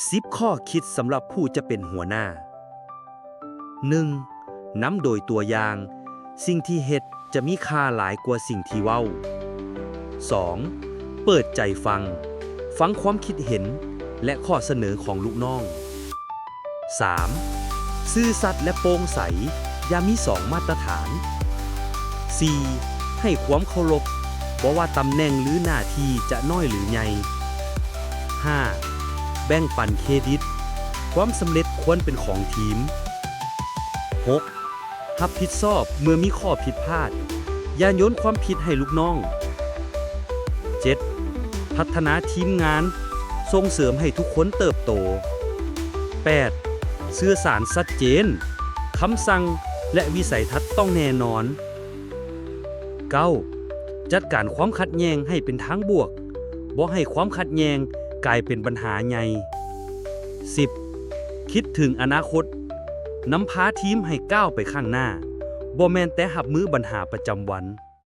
ສິບຂໍ້ຄິດສຳລັບຜູ້ຈະເປັນຫົວໜ້າ. ໜຶ່ງ ນຳໂດຍຕົວຢ່າງ, ສິ່ງທີ່ເຮັດຈະມີຄ່າຫຼາຍກວ່າສິ່ງທີ່ເວົ້າ. ສອງ ເປີດໃຈຟັງ, ຟັງຄວາມຄິດເຫັນ ແລະ ຂໍ້ສະເໜີຂອງລູກນ້ອງ. ສາມ ຊື່ສັດ ແລະ ໂປ່ງໃສ, ຢ່າມີສອງມາດຕະຖານ. ສີ່ ໃຫ້ຄວາມເຄົາລົບ, ບໍ່ວ່າຕຳແໜ່ງ ຫຼື ໜ້າທີ່ຈະນ້ອຍ ຫຼື ໃຫຍ່. ຫ້າ ແບ່ງປັນເຄຣດິດ, ຄວາມສຳເລັດຄວນເປັນຂອງທີມ. ຫົກ ຮັບຜິດຊອບເມື່ອມີຂໍ້ຜິດພາດ, ຢ່າໂຍນຄວາມຜິດໃຫ້ລູກນ້ອງ. ເຈັດ ພັດທະນາທີມງານ, ສົ່ງເສີມໃຫ້ທຸກຄົນເຕີບໂຕ. ແປດ ສື່ສານຊັດເຈນ, ຄຳສັ່ງ ແລະ ວິໄສທັດຕ້ອງແນ່ນອນ. ເກົ້າ ຈັດການຄວາມຂັດແຍ່ງໃຫ້ເປັນທາງບວກ, ບໍ່ໃຫ້ຄວາມຂັດແຍ່ງກາຍເປັນບັນຫາໃຫຍ່. ສິບ ຄິດເຖິງອະນາຄົດ, ນຳພາທີມໃຫ້ກ້າວໄປຂ້າງໜ້າ, ບໍ່ແມ່ນແຕ່ຮັບມືບັນຫາປະຈຳວັນ.